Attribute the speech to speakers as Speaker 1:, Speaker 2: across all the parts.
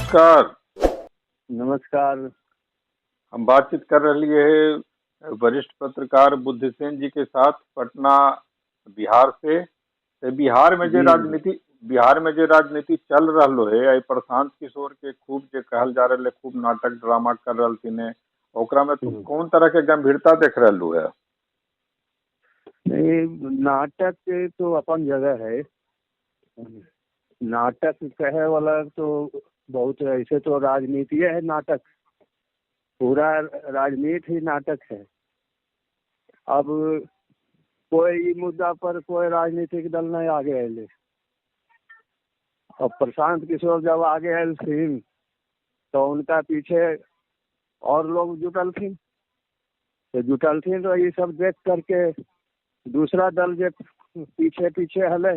Speaker 1: नमस्कार।
Speaker 2: नमस्कार।
Speaker 1: हम बातचीत कर रही है वरिष्ठ पत्रकार बुद्धिसेन जी के साथ पटना बिहार से। ते बिहार में जे राजनीति बिहार में जे राजनीति चल रहा है, आई प्रशांत किशोर के खूब जे कहल जा रहा है, खूब नाटक ड्रामा कर रहा है, ओकरा में तुम कौन तरह के गंभीरता देख रहा है?
Speaker 2: नहीं, नाटक तो अपन जगह है, नाटक कहे वाला तो बहुत, ऐसे तो राजनीति है नाटक, पूरा राजनीति ही नाटक है। अब कोई मुद्दा पर कोई राजनीतिक दल नहीं आगे आये। अब प्रशांत किशोर जब आगे आयल थी तो उनका पीछे और लोग जुटल थी, तो जुटल थी तो ये सब देख करके दूसरा दल जो पीछे पीछे हले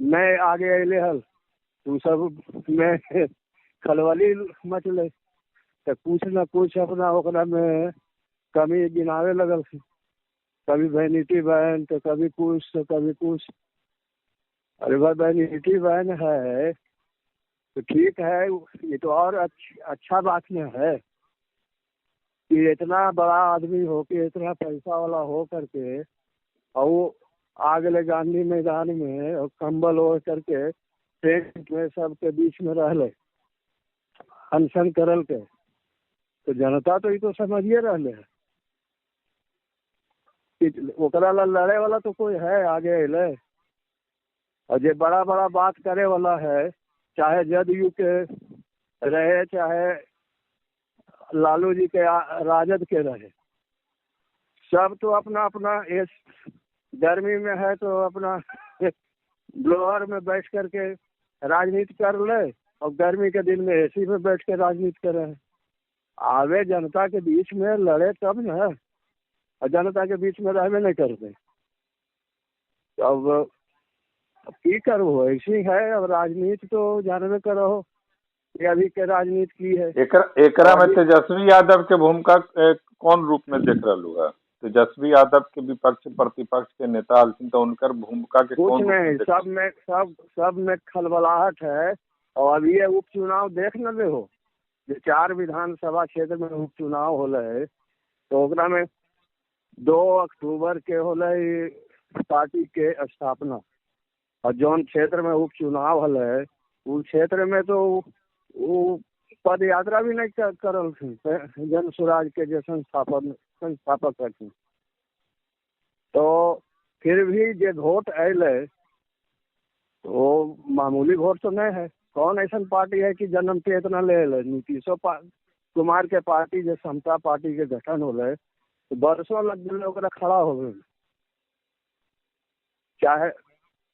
Speaker 2: नहीं आगे अले हल, तो सब में खलबली मचले, तो कुछ न कुछ अपना ओकरा में कमी गिनावे लगल। कभी वैनिटी वैन तो कभी कुछ तो कभी कुछ। अरे भाई वैनिटी वैन है तो ठीक है, ये तो और अच्छा बात में है कि इतना बड़ा आदमी हो के, इतना पैसा वाला हो करके, और वो आगले गांधी मैदान में और कंबल ओढ़ करके टेंट में सबके बीच में रह ले, अनशन करल के, तो जनता तो ये तो समझिए रहले है कि ओकरा ला लड़े वाला तो कोई है आगे अले। और जे बड़ा बड़ा बात करे वाला है, चाहे जदयू के रहे चाहे लालू जी के राजद के रहे, सब तो अपना अपना इस गर्मी में है तो अपना ब्लोअर में बैठ करके राजनीति कर ले, और गर्मी के दिन में एसी में बैठ के राजनीति कर रहे हैं। आवे जनता के बीच में लड़े तब न, और जनता के बीच में रहवे नहीं करते। अब की करो, ऐसी है अब राजनीति तो जानबे करो कि अभी के राजनीति की है।
Speaker 1: एकरा में तेजस्वी यादव के भूमिका कौन रूप में देख रहा है? तेजस्वी यादव के विपक्ष प्रतिपक्ष के नेता हलथिन तो उनकर भूमिका के
Speaker 2: कुछ नहीं, सब में सब में खलबलाहट है। और अभी ये उपचुनाव देख न ले हो, जो 4 विधानसभा क्षेत्र में उपचुनाव होले तो ओकरा में 2 अक्टूबर के होले पार्टी के स्थापना, और जौन क्षेत्र में उपचुनाव होले उस क्षेत्र में तो वो पद यात्रा भी नहीं करल थी जन सुराज के जो संस्थापक हथिन। तो फिर भी जो वोट अले तो मामूली वोट तो नहीं है। कौन ऐसा पार्टी है कि जन्म के इतना ले ले? नीतीश कुमार के पार्टी जो समता पार्टी के गठन होले तो बरसों लग गए ओकरा खड़ा हो गए। चाहे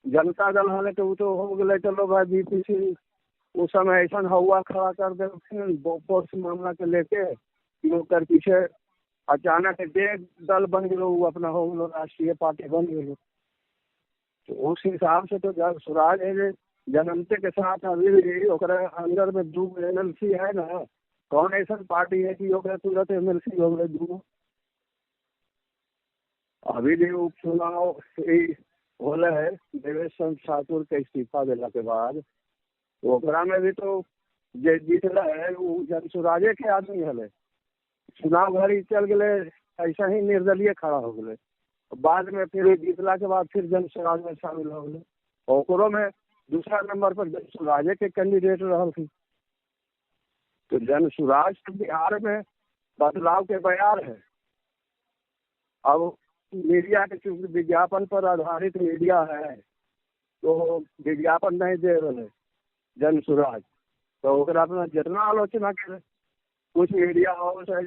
Speaker 2: जनता दल हले तो वो तो हो गए, चलो भाई बीपीसी उस समय ऐसा हवा खड़ा कर दे बोफोर्स मामला के लेके ओकर पीछे अचानक डेढ़ दल बन गलो, वो अपना हो गलो राष्ट्रीय पार्टी बन गलो। तो उस हिसाब से तो जब सुराज है जनमते के साथ अभी भी ओकरा अंदर में 2 MLC है ना, कौन ऐसा पार्टी है कि ओकरा तुरंत MLC हो गए 2? अभी भी उपचुनाव होले है देवेश चंद्र ठाकुर के इस्तीफा दिला के बाद, ओकरा में भी तो जे जीतला है वो जन सुराजे के आदमी हले। चुनाव घड़ी चल गए ऐसा ही निर्दलीय खड़ा हो गए, बाद में फिर जीतला के बाद फिर जन सुराज में शामिल हो गए, ओकरो में दूसरा नंबर पर जन सुराजे के कैंडिडेट रहा थी। तो जन सुराज बिहार में बदलाव के बयार है। अब मीडिया के चूंकि विज्ञापन पर आधारित मीडिया है तो विज्ञापन नहीं दे रहे जन सुराज, तो ओकरा अपना जितना आलोचना करे कुछ मीडिया हाउस है,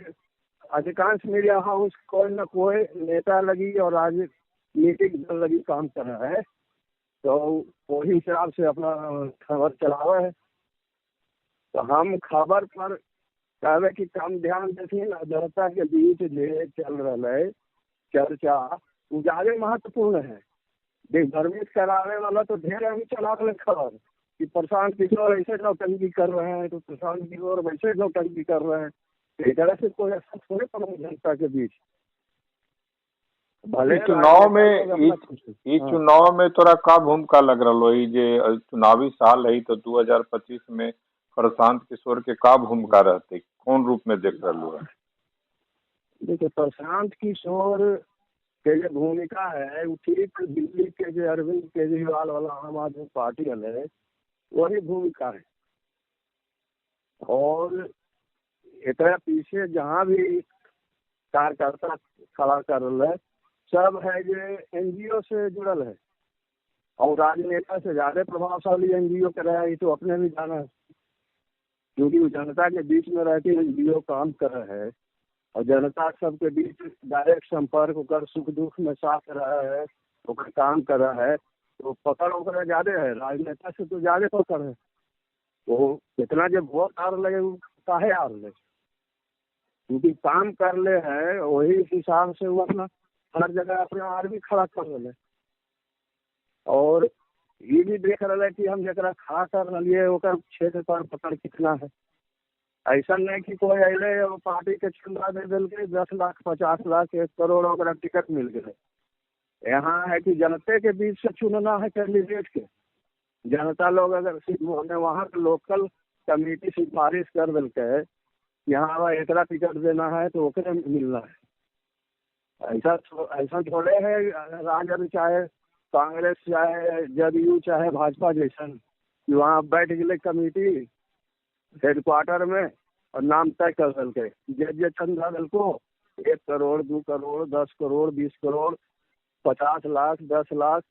Speaker 2: अधिकांश मीडिया हाउस कोई न कोई नेता लगी और राजनीतिक दल लगी काम कर रहा है, तो वही हिसाब से अपना खबर चलावा है। तो हम खबर पर कहवे कि कम ध्यान देथिन, जनता के बीच जे चल रहा है चर्चा वो ज्यादा महत्वपूर्ण है। भ्रमित करावे वाला तो ढेर अभी चला रहे खबर कि प्रशांत किशोर ऐसे नौटंकी कर रहे हैं, तो प्रशांत किशोर वैसे नौटंकी कर रहे हैं। इधर से कोई असर थोड़े पड़े जनता के बीच। भले
Speaker 1: चुनाव में ई चुनाव में तोरा का भूमिका लग रहा हो? जे चुनावी साल है तो 2025 में प्रशांत किशोर के का भूमिका रहते, कौन रूप में देख रहा है?
Speaker 2: देखिए, प्रशांत किशोर के जो भूमिका है वो ठीक दिल्ली के जो अरविंद केजरीवाल वाला आम आदमी पार्टी है वही भूमिका है। और एकरा पीछे जहाँ भी कार्यकर्ता खड़ा कर रहे सब है जो एनजीओ से जुड़ल है और राजनेता से ज्यादा प्रभावशाली एनजीओ के रहे, ये तो अपने भी जाना है, क्योंकि वो जनता के बीच में रह के एनजीओ काम कर रहे है और जनता सबके बीच डायरेक्ट संपर्क होकर सुख दुख में साथ रहा है, ओकर काम कर रहा है, तो पकड़ ओकरा ज्यादा है, राजनेता से तो ज्यादा पकड़ है। वो कितना जब वोट आ रहे वो काहे आ रहे, क्योंकि काम कर ले है वही हिसाब से वो अपना हर जगह अपना आर्मी खड़ा कर रहे। और ये भी देख रहे कि हम जरा खड़ा कर रही ओकर क्षेत्र पर पकड़ कितना है। ऐसा नहीं कि कोई अले और पार्टी के चंदा दे दिल 10 लाख 50 लाख 1 करोड़ ओकरा टिकट मिल गए। यहाँ है कि जनते के बीच से चुनना है कैंडिडेट के। जनता लोग अगर वहाँ के लोकल कमेटी सिफारिश कर दिल के यहाँ एकरा टिकट देना है तो ओकरे मिलना है। ऐसा ऐसा थोड़े है राजद चाहे कांग्रेस चाहे जदयू चाहे भाजपा जैसन कि वहाँ बैठ गए कमेटी हेडक्वार्टर में और नाम तय कर दिल जे जे चंदा दिल को 1 करोड़ 2 करोड़ 10 करोड़ 20 करोड़ 50 लाख 10 लाख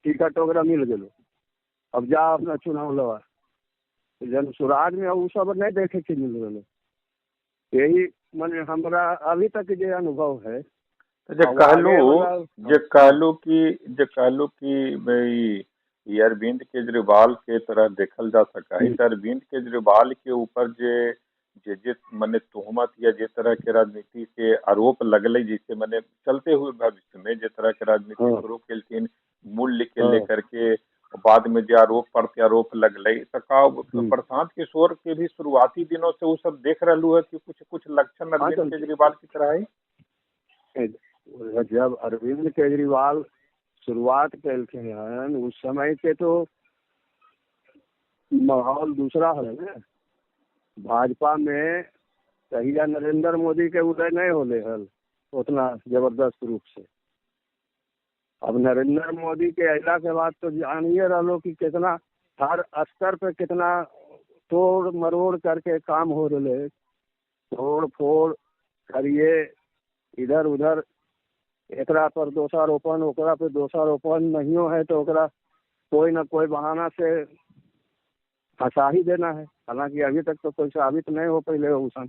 Speaker 2: टिकट वगैरह मिल गए, अब जा अपना चुनाव लड़ा। जन सुराज में वो सब नहीं देखे के मिल रहा। यही मैंने हमारा अभी तक जो अनुभव है।
Speaker 1: जे कहलू कि भाई अरविंद केजरीवाल के तरह देखल जा सका है, अरविंद केजरीवाल के ऊपर जे जे जे मने तोहमत या जे तरह के राजनीति के आरोप लगल, जैसे मने चलते हुए भविष्य में जे तरह के राजनीति शुरू केलथिन मूल्य के लेकर के, बाद में जे आरोप प्रत्यारोप लगल, तो का प्रशांत किशोर के भी शुरुआती दिनों से वो सब देख रहा है कि कुछ कुछ लक्षण अरविंद केजरीवाल की तरह है?
Speaker 2: जब अरविंद केजरीवाल शुरुआत कैलखिन हन उस समय के तो माहौल दूसरा है ना। भाजपा में कहिया नरेंद्र मोदी के उदय नहीं होले हल उतना जबरदस्त रूप से। अब नरेंद्र मोदी के अला के बाद तो जानिए रहो कि कितना हर स्तर पे कितना तोड़ मरोड़ करके काम हो रहे, तोड़ फोड़ करिए इधर उधर, एकरा पर दोषारोपण ओकरा पर दोषारोपण, नहीं है तो ओकरा कोई ना कोई बहाना से फंसा ही देना है। हालांकि अभी तक तो कोई साबित नहीं हो पहले उसन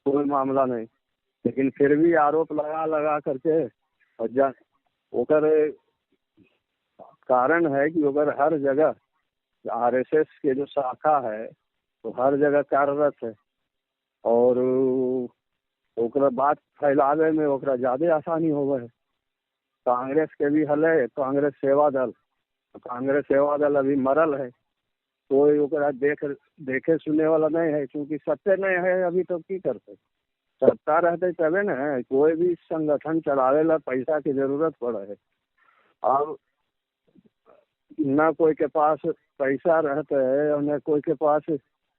Speaker 2: कोई मामला नहीं, लेकिन फिर भी आरोप लगा लगा करके और जा ओकर कारण है कि ओकर हर जगह आरएसएस के जो शाखा है तो हर जगह कार्यरत है और ओकरा बात फैलावे में ओकरा ज्यादा आसानी होवे है। कांग्रेस के भी हले कांग्रेस सेवा दल, कांग्रेस सेवा दल अभी मरल है, कोई ओकरा देखे सुने वाला नहीं है, क्योंकि सत्य नहीं है अभी तो की करते, सत्ता रहते तबे न है। कोई भी संगठन चलावे ला पैसा की जरूरत पड़े है, अब न कोई के पास पैसा रहते है और न कोई के पास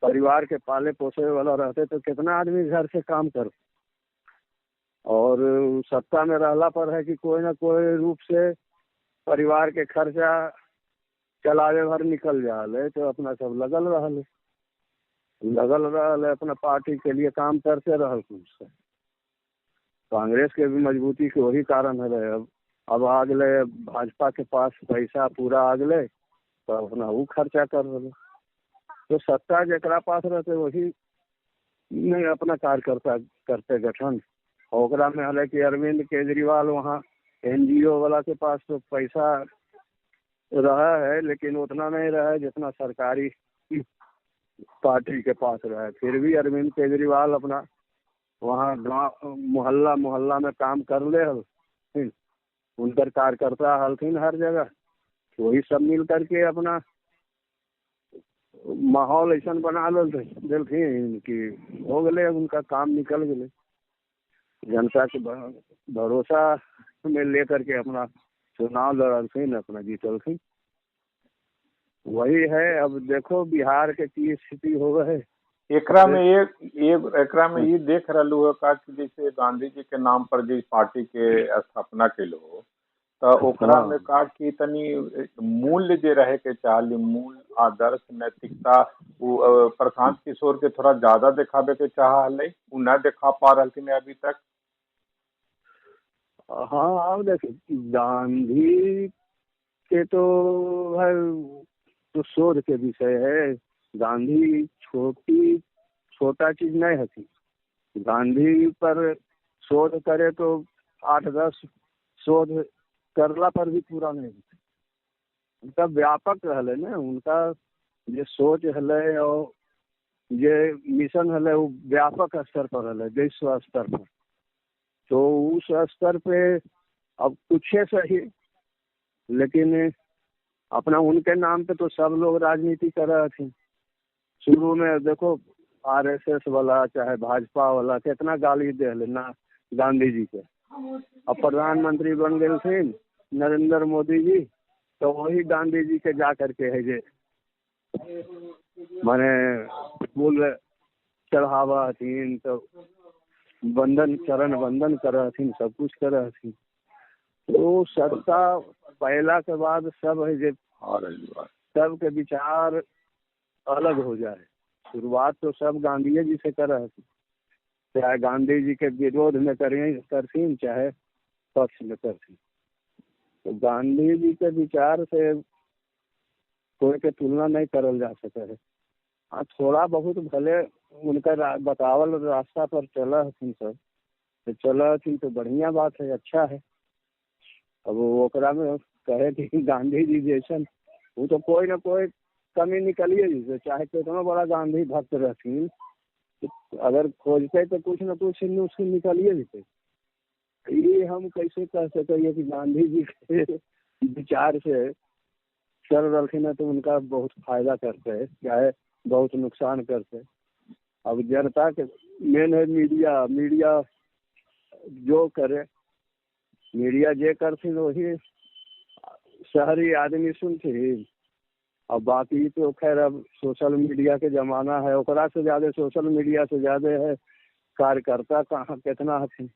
Speaker 2: परिवार के पाले पोसे वाला रहते, तो कितना आदमी घर से काम कर। और सत्ता में रहला पर है कि कोई ना कोई रूप से परिवार के खर्चा चलावे भर निकल जाए, तो अपना सब लगल रहल अपना पार्टी के लिए काम करते रहल। कुछ कांग्रेस के भी मजबूती के वही कारण है। अब आ गए भाजपा के पास पैसा पूरा आ गए तो अपना वो खर्चा कर रहे, तो सत्ता जरा पास रहते वही नहीं अपना कार्यकर्ता करते गठन। ओकरा में हले कि अरविंद केजरीवाल वहाँ एनजीओ वाला के पास तो पैसा रहा है, लेकिन उतना नहीं रहा है जितना सरकारी पार्टी के पास रहा है। फिर भी अरविंद केजरीवाल अपना वहाँ गाँव मोहल्ला मोहल्ला में काम कर ले हलथिन, उनकर कार्यकर्ता हलथिन हर जगह, वही सब मिल करके अपना माहौल ऐसा बना दिलथिन कि हो गए उनका काम निकल गए। जनता के भरोसा में लेकर के अपना चुनाव लड़लथिन, अपना जीतलथिन। वही है। अब देखो बिहार के की स्थिति हो गए।
Speaker 1: एकरा में एक एकरा में ये देख रहलू है का कि जैसे गांधी जी के नाम पर जिस पार्टी के स्थापना कैलो तो ओकरा में का कि तनी मूल्य जे रहे के चाहली, मूल आदर्श नैतिकता वो प्रशांत किशोर के थोड़ा ज्यादा दिखावे के चाह हले, उ न दिखा पा रहलथिन अभी तक।
Speaker 2: हाँ, अब देखिए गांधी के तो है तो शोध के विषय है। गांधी छोटी छोटा चीज नहीं हती। गांधी पर शोध करे तो 8-10 शोध करला पर भी पूरा नहीं होता। उनका व्यापक रहले ना, उनका जो सोच हले और ये मिशन हले वो व्यापक स्तर पर हले, विश्व स्तर पर। तो उस स्तर पे अब कुछ सही, लेकिन अपना उनके नाम पे तो सब लोग राजनीति कर रहे थे। शुरू में देखो आरएसएस वाला चाहे भाजपा वाला कितना गाली दे ना गांधी जी के। अब प्रधानमंत्री बन गए थे नरेंद्र मोदी जी, तो वही गांधी जी के जा करके है जे माने फूल चढ़ावा हथिन, तो बंधन चरण बंधन कर हथिन, सब कुछ कर हथिन। तो सत्ता पहला के बाद सब है जे सबके विचार अलग हो जाए। शुरुआत तो सब गांधी जी से कर रहे थे, चाहे गांधी जी के विरोध में करथिन चाहे पक्ष में करथिन। तो गांधी जी के विचार से कोई के तुलना नहीं करल जा सके है। हाँ, थोड़ा बहुत भले उनका बतावल रास्ता पर चला हथिन सब, तो चला हथिन तो बढ़िया बात है, अच्छा है। अब ओकरा में कहे कि गांधी जी जैसन वो तो कोई ना कोई कमी निकलिए जैसे, चाहे कितना बड़ा गांधी भक्त रहथिन, अगर खोजते तो कुछ न कुछ नुस्ख निकलिए जैसे। ये हम कैसे कह सके कि गांधी जी के विचार से चल रहे हैं तो उनका बहुत फायदा करते है चाहे बहुत नुकसान करते। अब जनता के मेन है मीडिया, मीडिया जो करे, मीडिया जे करथिन वही शहरी आदमी सुनथिन। अब बाकी तो खैर अब सोशल मीडिया के जमाना है, ओकरा से ज्यादा सोशल मीडिया से ज्यादा है कार्यकर्ता कहाँ कितना हथिन।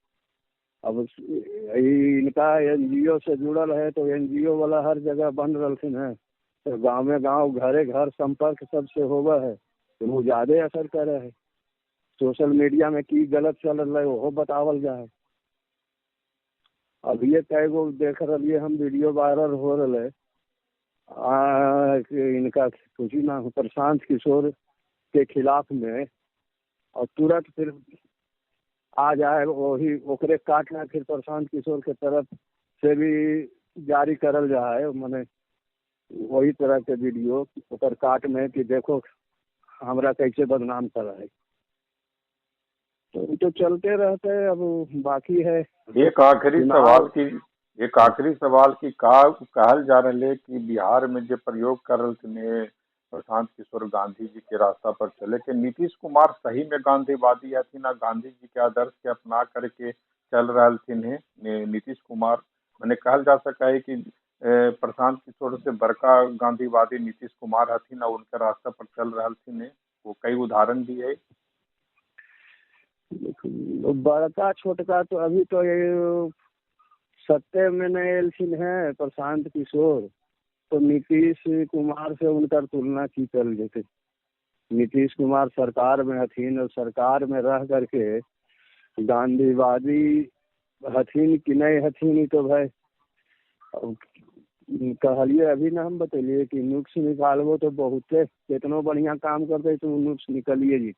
Speaker 2: अब इनका एनजीओ से जुड़ल है तो एनजीओ वाला हर जगह बन रहलथिन है, तो गाँव में गाँव घरे घर संपर्क सबसे होवा है, तो वो ज्यादा असर करे है। सोशल मीडिया में की गलत चल रहा है वो बतावल जाए। अब ये कई गो देख रही हम वीडियो वायरल हो रहा है इनका कुछ ना प्रशांत किशोर के खिलाफ में, और तुरंत फिर आ जाए वही ओकरे काटना फिर प्रशांत किशोर के तरफ से भी जारी करल जाए, माने वही तरह के वीडियो ओकर काट में कि देखो हमरा कैसे बदनाम कर है। तो चलते रहते हैं। अब बाकी है
Speaker 1: एक आखिरी सवाल की कहल जा रहा है कि बिहार में जो प्रयोग कर रहे प्रशांत किशोर गांधी जी के रास्ता पर चले के नीतीश कुमार सही में गांधीवादी हथिन, गांधी जी के आदर्श के अपना करके चल रहा है नीतीश कुमार, मैंने कहल जा सका है कि प्रशांत किशोर से बड़का गांधीवादी नीतीश कुमार हथिन और उनके रास्ता पर चल रहा है, वो कई उदाहरण भी है।
Speaker 2: बड़का छोटका तो अभी तो ये सत्ते में नहीं एलखिन है प्रशांत किशोर, तो नीतीश कुमार से उनका तुलना की चल जैसे। नीतीश कुमार सरकार में हथिन और सरकार में रह करके गांधीवादी हथिन कि नहीं हथिन तो भाई कहलिए अभी ना हम बतलिए कि नुक्स निकालबो तो बहुते कितनो बढ़िया काम करते तो नुक्स निकलिए जी।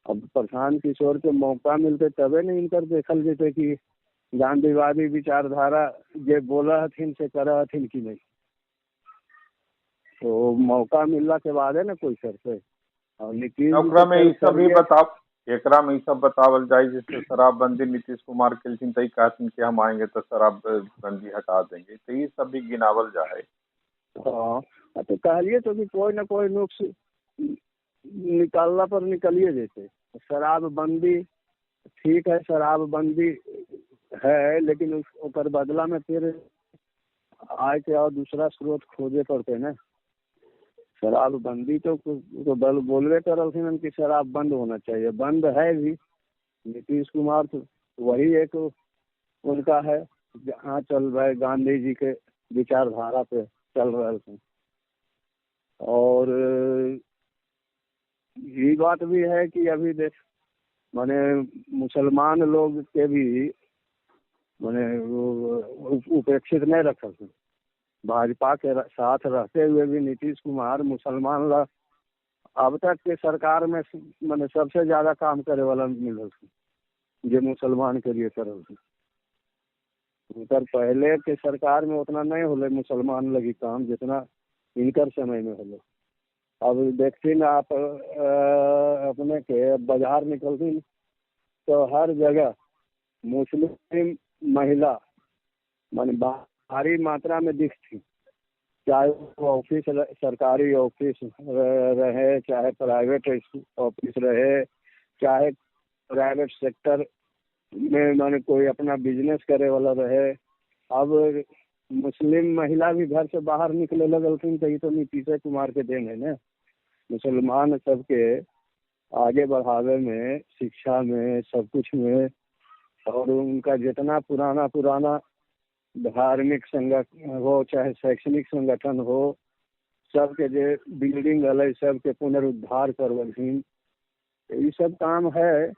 Speaker 2: अब प्रशांत किशोर के मौका मिलते तबे नहीं इनकर देखल जैसे कि गांधीवादी विचारधारा जे बोला हथिन से कर हथिन कि नहीं, तो मौका मिलला के बाद है ना कोई सर से। और नीतीश
Speaker 1: में ई सब भी बताओ, एकरा में ई सब बतावल जाए जैसे शराबबंदी नीतीश कुमार केलथिन त कहथिन कि हम आएंगे तो शराबबंदी हटा देंगे, तो ये सब भी गिनावल जाए।
Speaker 2: हाँ, तो कहलिए तो कि कोई ना कोई नुक्स निकालला पर निकलिए जैसे। शराबबंदी ठीक है, शराबबंदी है, लेकिन ओकर बदला में फिर आय के और दूसरा स्रोत खोजे पड़ते ना। शराबबंदी तो बल बोलबे करलखिन कि शराब बंद होना चाहिए, बंद है भी। नीतीश कुमार तो वही एक उनका है जहाँ चल रहे गांधी जी के विचारधारा पे चल रहे थे। और ये बात भी है कि अभी देख माने मुसलमान लोग के भी माने उपेक्षित नहीं रखल। भाजपा के साथ रहते हुए भी नीतीश कुमार मुसलमान ला अब तक के सरकार में माने सबसे ज्यादा काम करे वाला मिलल जो मुसलमान के लिए करल। उनकर पहले के सरकार में उतना नहीं होले मुसलमान लगी काम जितना इनकर समय में होले। अब देखते ना आप अपने के बाजार निकलती तो हर जगह मुस्लिम महिला माने भारी मात्रा में दिखती, चाहे वो ऑफिस सरकारी ऑफिस रहे, चाहे प्राइवेट ऑफिस रहे, चाहे प्राइवेट सेक्टर में माने कोई अपना बिजनेस करे वाला रहे। अब मुस्लिम महिला भी घर से बाहर निकले लगलखिन तो ये तो नीतीश कुमार के then है ना। मुसलमान सबके आगे बढ़ावे में, शिक्षा में, सब कुछ में, और उनका जितना पुराना पुराना धार्मिक संगठन हो चाहे शैक्षणिक संगठन हो, सबके जो बिल्डिंग हलै सबके पुनरुद्धार करवलखिन। ये सब काम है।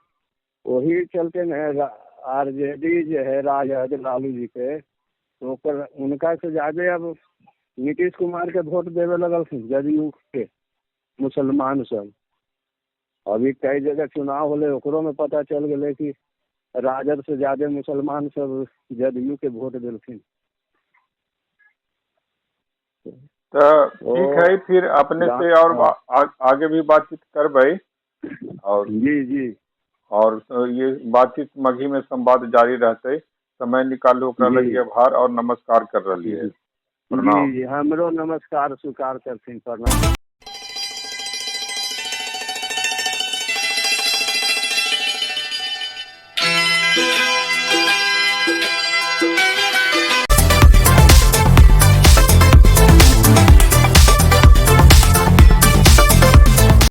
Speaker 2: वही चलते न आरजेडी जो है राजद लालू जी के, तो उनका से ज्यादा अब नीतीश कुमार के वोट देवे लगलखिन जदयू के मुसलमान सब। अभी कई जगह चुनाव होले ओकरो में पता चल गए कि राजद से ज्यादा मुसलमान सब जदयू के वोट दिलखिन।
Speaker 1: तो ठीक है, फिर अपने से और आगे भी बातचीत करबै। और
Speaker 2: जी जी,
Speaker 1: और ये बातचीत मगही में संवाद जारी रहते। समय निकालू ओकरा लगी आभार और नमस्कार कर रही है।
Speaker 2: जी जी, हमरो नमस्कार स्वीकार करथिन, प्रणाम।